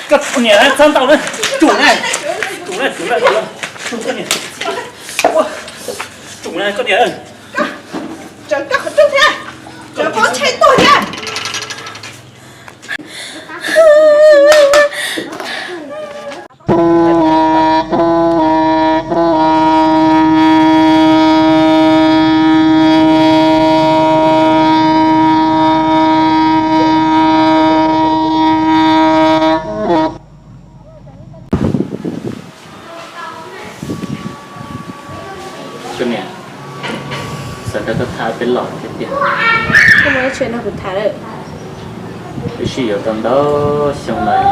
Koj niam txhob ntaus na, tsum na, tsum na, tsum na, tsum koj niam, tsum na koj niam. Tsawv koj qhov rooj thiab, tsawv pob tshej tuag thiab. Koj niam, xav nrog koj tham peb los thiab tiag. Koj muaj ib txhia nrog kuv tham lawm. Wb sib yuav tau ntau xyoo lawm.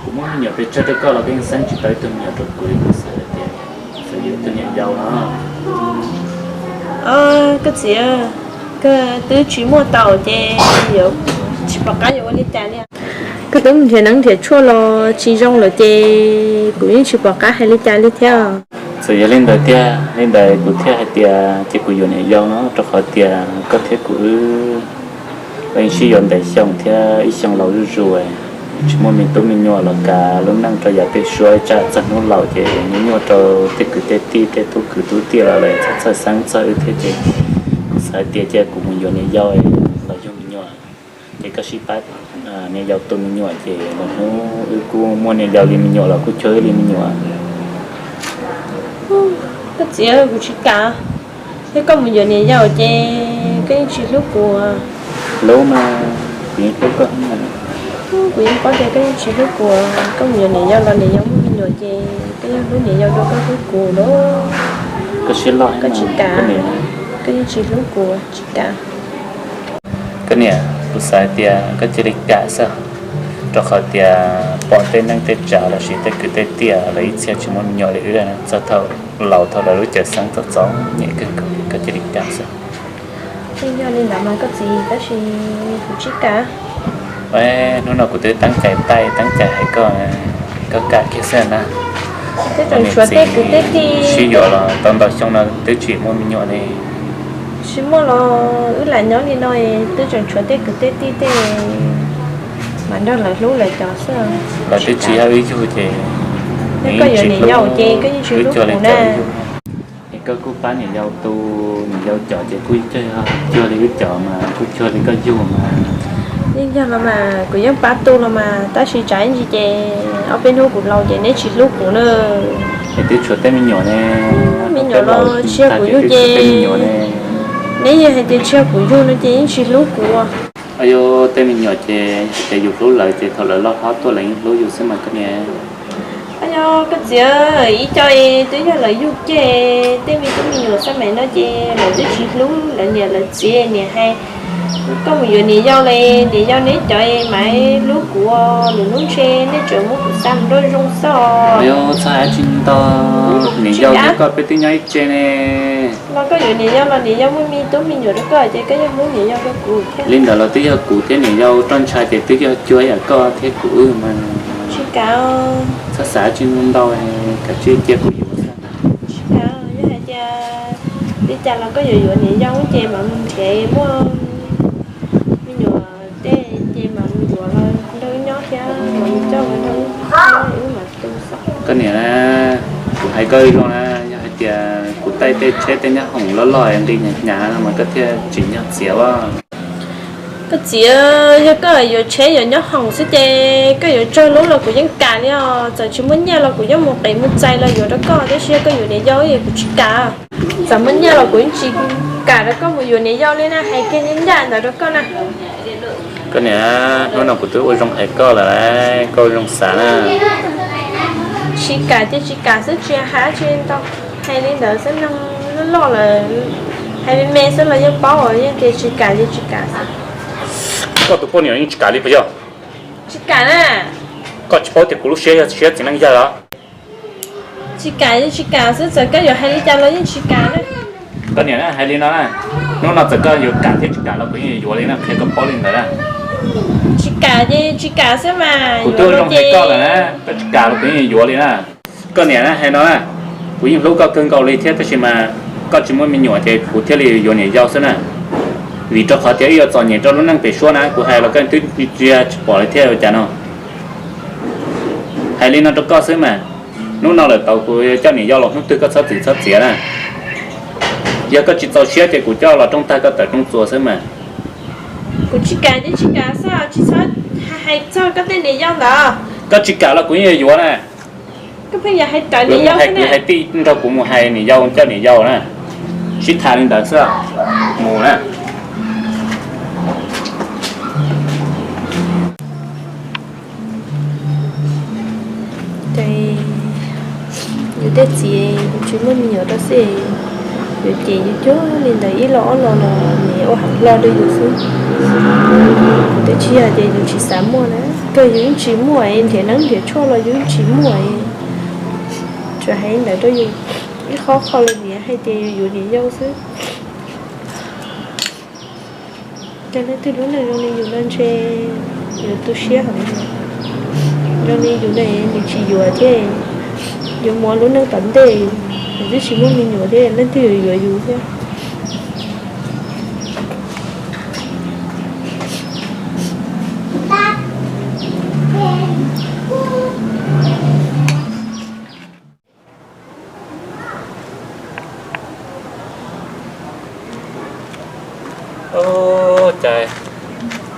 Kuv muab me nyuam pes tsawg rau koj los koj yeej xeeb tsis tau ib tug me nyuam rau kuv li. Kuv xav hais tias xav yuav tus niam yau no. Koj txiv, koj twb tsis muaj tau ces yuav tsis pom qab yuav ua li cas li. Koj twb mus nrhiav neeb nrhiav tshuaj los tsis zoo lawm ces kuv yeej tsis pom qab hais li cas li thiab. Txawm yog li ntawd tiag, li ntawd kuv thiaj hais tias ces kuv yuav niam yau no, rau qhov tias koj thiab kuv wb yeej sib yuav ntev xyoo thiab ib xyoo laus zuj zus, tsis muaj me tub me nyuam los kav lub neej rau yav tej suab, tsam txog hnub laus ces nyuaj nyuaj rau tej kwv tej tij, tej tub kwv tub tij los lawv txhawj txhawj xeeb txog wb thiab. Ces kuv xav hais tias cia kuv mus yuav niam yau los yug me nyuam, ces koj sib pab niam yau tu me nyuam, ces lwm hnub wb kuj muaj niam yau li me nyuam los kuj cuag wb li me nyuam. Koj txiv, kuv tsis kam. Yog koj mus yuav niam yau ces koj yeej tsis hlub kuv. Hlub mas, kuv yeej hlub koj. Kuv yeej paub tias koj yeej tsis hlub kuv. Koj mus yuav niam yau los niam yau muaj me nyuam ces koj yeej hlub niam yau dua koj hlub kuv lauj. Koj siab loj, koj tsis kam, koj yeej tsis hlub kuv, tsis kam. Koj niam, kuv xav hais tias koj cia li kam xwb, rau qhov tias pom tej neej tej tsav los sis tej kwv tej tij lawv ib txhia tsis muaj me nyuam li wb, txog thaum laus thaum lawv lub caij xeeb txom txom nyem kawg nkaus, koj cia li kam xwb. Yeej yog li ntawd mas koj txiv, tab sis kuv tsis kam. Hnub no kuv twb teeb cai taij teeb cai hais koj, koj kam kiag xwb na. Twb tseem tshuav tej kwv tej tij sib yuav los tau ntau xyoo no twb tsis muaj me nyuam li. Tsis muaj los wb lam nyob li no, twb tseem tshuav tej kwv tej tij tej mas nrog lawv hlub lawv cov xwb. Lawv twb tsis yog wb yug ces, yog koj yuav niam yau ces koj yeej tsis hlub kuv na. Es koj kuj pab niam yau tu, niam yau cov ces kuj cuag, cuag li wb cov mas kuj cuag li koj yug mas. Yeej yog los mas, kuv yeej pab tu los mas, tab sis tsam ib ntsis ces ob peb hnub kuv laus ces neb tsis hlub kuv na. Es twb tshuav tej me nyuam ne. Me nyuam los tsis yog kuv yug ces, neb yog hais tias tsis yog kuv yug no ces yeej tsis hlub kuv. Yog tej me nyuam ces hais tias yus hlub lawv ces thaum lawv loj hlob tuaj lawv yeej hlub yus xwb mas koj niam. Yog koj txiv, ib co twb yog lawv yug ces tej me tub me nyuam xab meem no ces lawv twb tsis hlub lawv niam lawv txiv, niam hais koj mus yuav niam yau li, niam yau neb cov mas hlub kuv, lwm hnub ntshe nej tseem muab kuv xa mus nrog zoo xwb. Yog txhob hais tsis ntau, niam yau thiab koj peb twb nyob ib tse ne. Los koj yuav niam yau los niam yau muaj me tub me nyuam rau koj ces koj yeej hlub niam yau rau kuv thiab. Li ntawd los twb yog kuv thiab niam yau roj ntsha ces twb yog cuag yam koj thiab kuv wb mas. Tsis kav. Txhob xav tsis ntau, kav tsij cia kuv yuav xwb. Tsis kav, yog hais tias li cas los koj yuav yuav niam yau ces mam mus nrhiav muaj me nyuam tej ces mam mus yuav los nrog wb nyob thiab mam mus coj los nrog wb nyob wb mam tu xwb. Koj niam, kuv hais koj zoo na, yog hais tias kuv taij tej tsheb tej nyab hoom loj loj nqi hnyav hnyav no mas koj thiaj tsim nyog txiav as. Koj txiv, yog koj yuav tsheb yuav nyab hoom xwb ces koj yuav tsawg lub los kuv yeej kam li os. Txawm tsis muaj nyiaj los kuv yeej mus qiv mus txais los yuav rau koj, tab sis yog koj yuav niam yau es kuv tsis kam. Txawm muaj nyiaj los kuv yeej tsis kam rau koj mus yuav niam yau li na, hais kiag ncaj ncaj ntawd rau koj na. Koj niam, hnub no kuv twb ua zoo hais koj lawm, koj ua zoo xav na. Tsis kam ces tsis kam xwb, tsis hais tsis ntau, hais li ntawd xwb, neeg loj loj lawm, hais me me xwb los yeej paub, yeej tias tsis kam ces tsis kam xwb. Koj tus poj niam yeej tsis kam li puas yog? Tsis kam na. Koj tsis paub tias kuv lub siab yog siab txiv neej yawg los? Tsis kam yeej tsis kam xwb, txawm koj yuav hais li cas los yeej tsis kam na. Koj niam na, hais li no na, hnub no txawm koj yuav kam thiab tsis kam los kuv yeej yuav li na, qhia koj paub li ntawd na. Tsis kam ces tsis kam xwb mas. Kuv twb ua zoo hais koj lawm na, koj tsis kam los kuv yeej yuav li na. Koj niam na, hais no na, kuv yeej hlub koj kawg nkaus li thiab, tab sis mas koj tsis muaj me nyuam ces kuv thiaj li yuav niam yau xwb na. Vim rau qhov tias wb yuav txom nyem rau lub neej pem suab na, kuv hais los koj twb tsis pom li thiab ua cas no. Hais li no rau koj xwb mas, hnub no lawm tau kuv coj niam yau los hnub twg koj txhob txwm txhob txiav na. Yog koj tsis txaus siab ces kuv coj los rooj tag koj tawm rooj txuas xwb mas. Kuv tsis kam ces tsis kam xwb, tsis txhob hais txog koj tej niam yau ntawd. Koj tsis kam los kuv yeej yuav yuav na. Koj pheej yog hais rawv niam yau xwb na. Hais tij nrog kuv mus hais niam yau coj niam yau na. Sib tham li ntawd xwb, mus na. Ces yus tej txiv yus tsis muaj me nyuam rau xwb, yus ces yus cuag li ntawd ib los ob los los nws ua heev hlo rau yus xwb. Kuv twb tsis yog tias yus tsis xav muaj na, kawg yus yeej tsis muaj, nrhiav neeb nrhiav tshuaj los yus yeej tsis muaj. Tsuas hais ntawd rau yus ib qho qho li vim hais tias yus yuav niam yau xwb. Cas leej twg lub neej zoo li yus no ntshe yuav tu siab heev. Zoo li yus ne, nws tsis yuav thiab, yuav mus lub neej tom ntej, nws twb tsis muaj me nyuam thiab leej twg yuav yuav yus thiab. Cas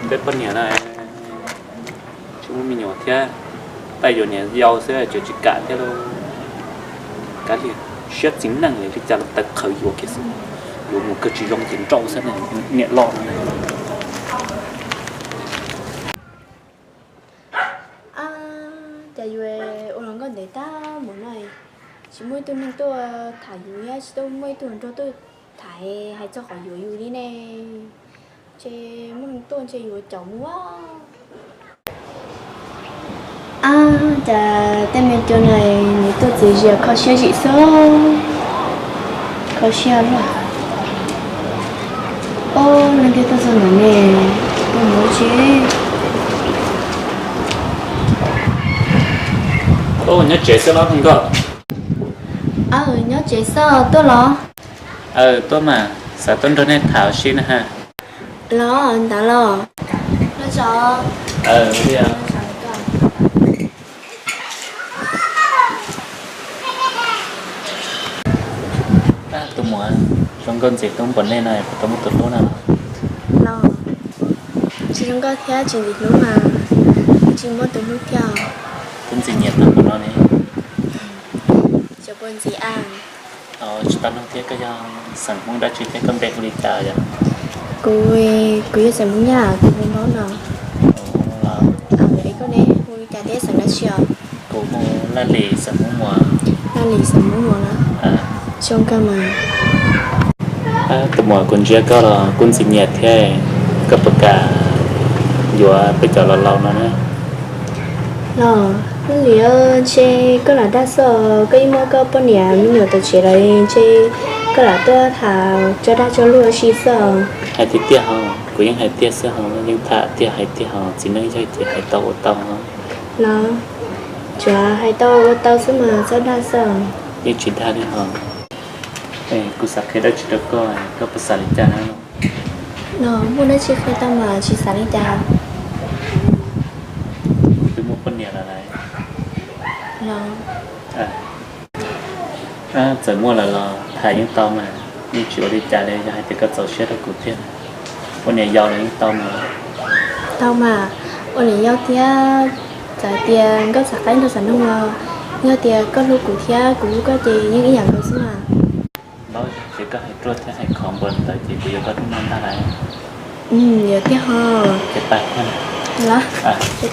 peb poj niam na, tsis muaj me nyuam thiab, tab yuav niam yau xwb tseem tsis kam thiab lauj. Kav liam, siab txiv neej li cas los tawv qhawv yuav kiag xwb, yuav mus kawg tsis zoo ces nrauj xwb, niam loj no. Cas yus ua hluas nkauj ntev tag mus no, tsis muaj ib tug neeg tuaj tham yus thiab tsis tau muaj ib tug hluas nraug tuaj tham hais txog qhov yuav yus li ne. Ces muaj neeg tuaj ntshe yuav caum mus. Ab, cas tej me tub no nws tuaj txias zias kho siab zim xwb, kho siab luaj. Ob, leej twg tuaj txog ntawm ne, tuaj mus tsi. Nyob tsev xwb los nkauj? Aw, nyob tsev xwb, tuaj los? Aw, tuaj mas, xav tuaj nrog nej tham ua si na ha. Los ntawd los. Tus muam, zoo nkauj ntxim hlub npaum nej no puas tau muaj tus hlub na? Los, tsis zoo nkauj thiab tsis ntxim hlub mas, tsis muaj tus hlub thiab. Twb ntxim nyiam tag npaum no ne. Xyov puas ntxim a. Tsis tau nug thiab, koj yog xeem Hmoob dab tsi thiab koj npe hu li cas yom? Kuv, kuv yog xeem Hmoob Nyab, kuv hu Hmoob no. Es koj ne, hu li cas thiab xeem dab tsi os? Kuv hu Laj Lis xeem Hmoob Muas. Laj Lis xeem Hmoob Muas na. Zoo kawg mas. Tus muam, kuv ntsia koj los kuj ntxim nyiam thiab, koj puas kam yuav peb cov laus laus no na? Los, Laj Lis, ntshe koj lam dag xwb, koj yeej muaj koj poj niam me nyuam tom tsev lawm ntshe koj lam tuaj tham tso dag tso luag ua si xwb. Hais tiag tiag ho, kuv yeej hais tiag xwb ho, yeej tham tiag hais tiag ho, txiv neej yawg ces hais tau ua tau ho. Los, tsuav hais tau ua tau xwb mas txhob dag xwb. Yeej tsis dag li ho. Kuv xav qhia dab tsi rau koj, koj puas xav li cas na? Los, muaj dab tsi qhia tau mas tsis xav li cas. Kuv twb muaj poj niam lawm lauj. Los, txawm muaj lawm los tham yeej tau mas, yeej tsis ua li cas li, yog hais tias koj txaus siab rau kuv thiab. Ua niam yau los yeej tau mas. Tau mas, ua niam yau thiab, txawm tias nkauj xav qaib nraug xav noog los, yog tias koj hlub kuv thiab kuv hlub koj ces yeej ib yam nkaus xwb mas. Ces koj hais ruaj thiab hais khov npaum ntawd ces kuv yuav koj rooj no ntag lauj. Yuav tiag ho. Ces pais. Los. Ces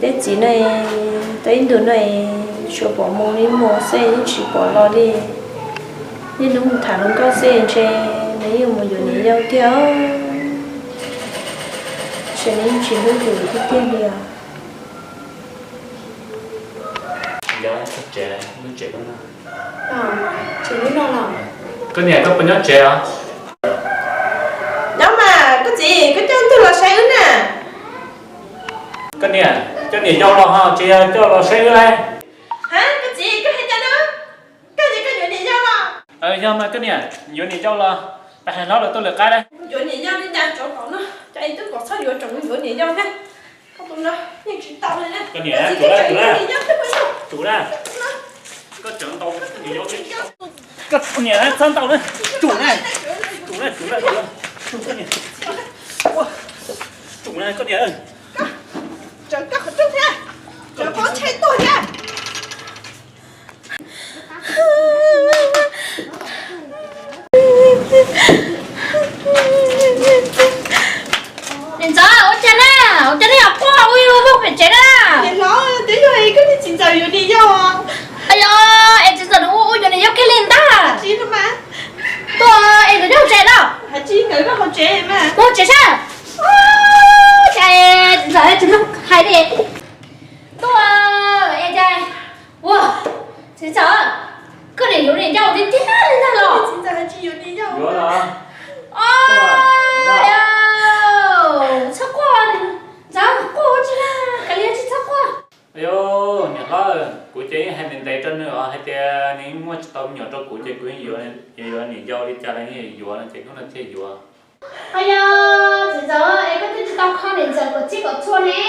tej txiv no, tau ib ntus no, tsuas pom mus li mus xwb yeej tsis pom los li. Niaj hnub mus tham hluas nkauj xwb ntshe nws yeej mus yuav niam yau tiag. Tsev tsis hlub yus tiag tiag li os. Yog txog tsev lub tsev lub no. Tsev lub no los? Koj niam, koj puas nyob tsev os? Nyob mas koj txiv, koj coj ntug los saib wb na. Koj niam, coj niam yau los ho tsis yog coj los saib wb lauj? Ha, koj txiv, koj hais cas no? Koj txiv, koj yuav niam yau los? Yog mas koj niam, yuav niam yau los, peb hais hlob lawv tuaj lawv qab lauj. Yuav niam yau li cas, tsov tom no, cas es twb kom txhob yuav tseem yuav niam yau thiab. Koj tus no yeej tsis tau li na. Koj niam, tsum na, tsum na, tsum na. Koj tseem ntaus niam yau thiab. Koj niam, txhob ntaus na. Tsum na, tsum na, tsum na, tsum na, tsum na, koj niam. Tsum na koj niam. Tsum na, koj niam. Niam ntxawm, ua cas na? Ua cas nej yuav quaj ua ua pem tsev na? Niam hlob, twb yog koj niag txiv ntxawm yuav niam yau. Ayo, es txiv ntxawm nws ua ua yuav niam yau kiag li ntag. Tuaj es nkawd nyob hauv tsev no. Mus hauv tsev saib. Cas txiv ntxawm tsis mloog hais li. Tuaj es cas, ua, txiv ntxawm, koj niam yuav niam yau tiag tiag li ntag los? Txiv ntxawm hais tsis yuav niam yau. Yuav los? Os, txhob quaj, ntxawm, quaj ua tsi na, kav liam tsis txhob quaj. Ayo, niam hlob, kuv ces yeej hais ntev ntev rau nws os, hais tias nws muaj tsis tau me nyuam rau kuv ces kuv yeej yuav, yuav niam yau li cas los yeej yuav no ces hnub no thiaj yuav. Ayo, txiv ntxawm, es koj twb tsis tau kho niam ntxawm kom txij kom txhua ne,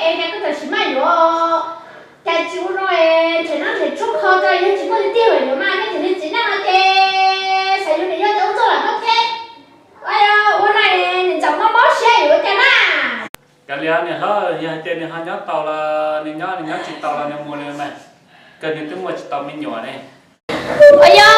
es cas koj tam sim maj yuav? Cas tsis ua zoo es nrhiav nab nrhiav tshuaj kho rau, yog tsis muaj tiag tiag los yuav mas, nej tseem li txiv neej no ces xav yuav niam yau ces ua txuj lam noj thiab. Ayo, ua no es niam ntxawm mob mob siab yuav ua cas na? Kav liam niam hlob, yog hais tias nws ho nyob tau los nws nyob, nws nyob tsis tau los nws mus li mas, kawg nws twb muaj tsis tau me nyuam ne. Ayo,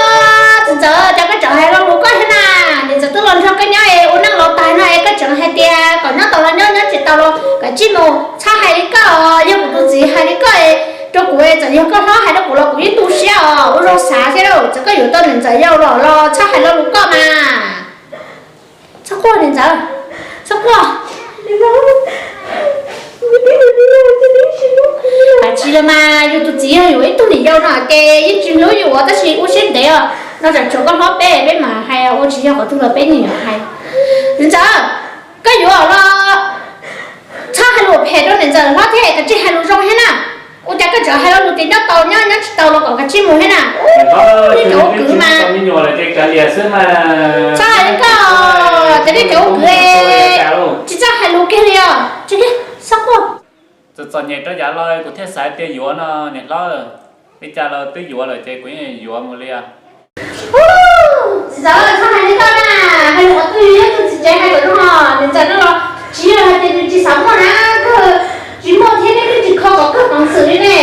txiv ntxawm, cas koj tseem hais lo lus koj thiab na? Niam ntxawm twb los nrog koj nyob es ua neej los tag no es koj tseem hais tias kom nyob tau los nyob, nyob tsis tau los kav tsij mus, txhob hais li koj. Yog kuv tus txiv hais li koj rau kuv es txawm yog koj hlob hais rau kuv los kuv yeej tu siab os, ua zoo xav thiab lauj. Txawm koj yuav tau niam ntxawm yau los los txhob hais lo lus koj mas. Txhob quaj niam ntxawm, txhob quaj. Hais tsis yog mas yus tus txiv yog yuav ib tug niam yau no ces yeej tsis hlub yus tab sis ua siab ntev os. No tsam tshuav koj hlob peb, peb mam hais, ua tsis yog qhov twg los peb niam hais. Niam ntxawm, koj yuav los txhob hais lus phem rau niam ntxawm hlob thiab, kav tsij hais lus zoo thiab na. Ua cas koj tseem hais lo lus tias nyob tau nyob, nyob tsis tau los kom kav tsij mus thiab na. Ub, nej cov ua kwv mas. Txhob hais li koj, cov nej cov ua kwv tsis txawj hais lus kiag li os. Tsis kiag, txhob quaj. Txom txom nyem rau yav los kuv thiaj xav tias yuav no niam hlob, li cas los twb yuav lawm ces kuv yeej yuav mus li os. Txiv ntxawm, txhob hais li koj na, hais lus qhov twg yog tus txiv tsev hais kom zoo os, niam ntxawm no los tsis yog hais tias nws tsis xav muaj na, kawg tsis muaj thiab nej twb tsis kho kom kawg peev xwm li ne.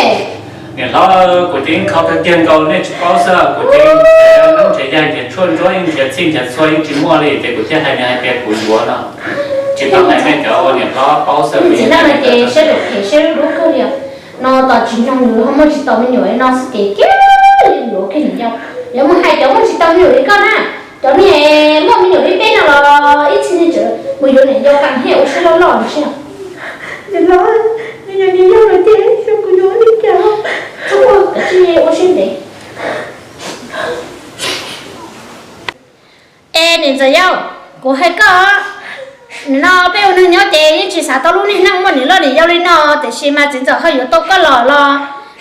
Niam hlob, kuv ces yeej kho kawg kiag nkaus nej tsis paub xwb, kuv ces nrhiav nab nrhiav yaig nrhiav tshuaj ntsuab yeej nrhiav txhij nrhiav txhua yeej tsis muaj li ces kuv thiaj hais nws hais tias kuv yuav no. Tsis tau hais nej cov ua niam hlob paub xwb. Txiv neej no ces siab phem siab dub kawg li os. No tos tsis nyoog nws ho muaj tsis tau me nyuam li no xwb ces kiag li yuav kiag niam yau. Yuav mus hais cov muaj tsis tau me nyuam li koj na. Cov niag muaj me nyuam li peb no los ib txhia niag tseem mus yuav niam yau tas thiaj ua siab loj loj no seb. Niam hlob, nws yuav niam yau lawm ces xyov kuv yuav li cas. Txhob quaj, kav tsij ua siab ntev. Es niam ntxawm yau, kuv hais koj, nim no peb ua neeg nyob ces yeej tsis xav tau lub niag neej muaj niam loj niam yau li no, tiam sis mas txiv ntxawm ho yuav tau koj los los,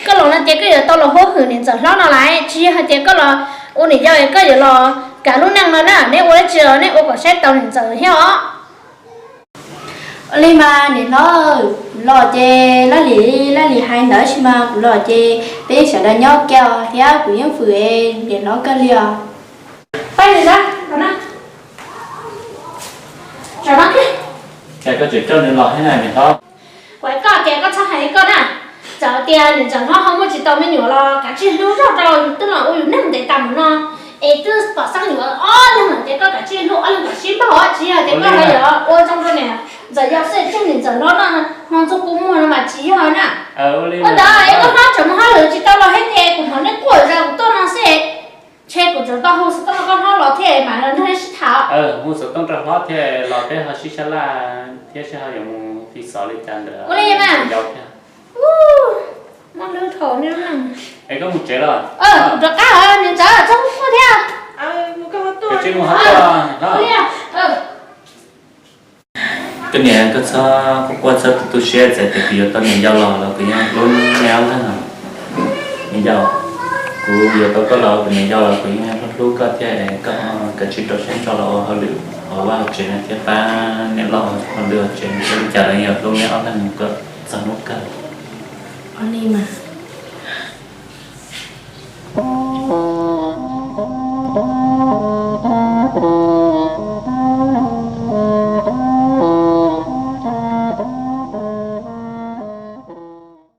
koj los no ces koj yuav tau los huab hwm niam ntxawm hlob no lawm, tsis yog hais tias koj los ua niam yau es koj yuav los kav lub neej no na, neb ua dab tsi los nej ua kom saib taus niam ntxawm thiab os. Ua li mas niam hlob, kuv los ces laj lim laj lim hais ntawd sis mas kuv los ces peb sawv daws nyob kiag thiab kuv yeej fwm niam hlob kawg li os. Pab niam hlob, los no. Cas koj tseem coj nws los thiab na niam hlob? Kuv hais koj tias koj txhob hais li koj na. Txawm tias niam ntxawm hlob ho muaj tsis tau me nyuam los kav tsij hlub zog rau, twb los ua yus neeg ntev tas mus no es twb pom xeeb yuav ob leeg lawm ces koj kav tsij hlub ob leeg kom sib npaug, tsis yog tias koj ho yuav ua zoo rau niam ntxawm yau xwb, tsheej niam ntxawm hlob no hmo ntxuag kua muag no mas tsis yog na. Ua ntawd es koj hlob tseem mus hauj lwm tsis tau los thiab ces kuv hnov nej quaj zas kuv tuaj no xwb. Ntshe kuv tseem tau hu xov tooj rau koj hlob los thiab mam los nrog nej sib tham. Mus xov tooj rau hlob thiab los peb ho sib sab laj thiab seb ho yuav mus fi xov li cas ntawd. Ua li mas. Yau thiab. Muaj lub thaum ne. Es koj mus tsev los? Kuv rov qab os, niam ntxawm, txhob quaj thiab. Koj tsis mus hov tuaj. Koj niam, koj txhob quaj, txhob tu siab, txawm tias kuv yuav tau niam yau los los kuv yeej hlub nej ob leeg. Niam yau, kuv yuav tau koj los kuv niam yau los kuv yeej hlub hlub koj thiab es koj kav tsij rau siab ntso los ua hauj lwm hauv vaj hauv tsev no thiab pab niam loj hauj lwm hauv tsev no thiab, li cas los yeej yuav hlub nej ob leeg kom txog hnub kawg. Ua li mas.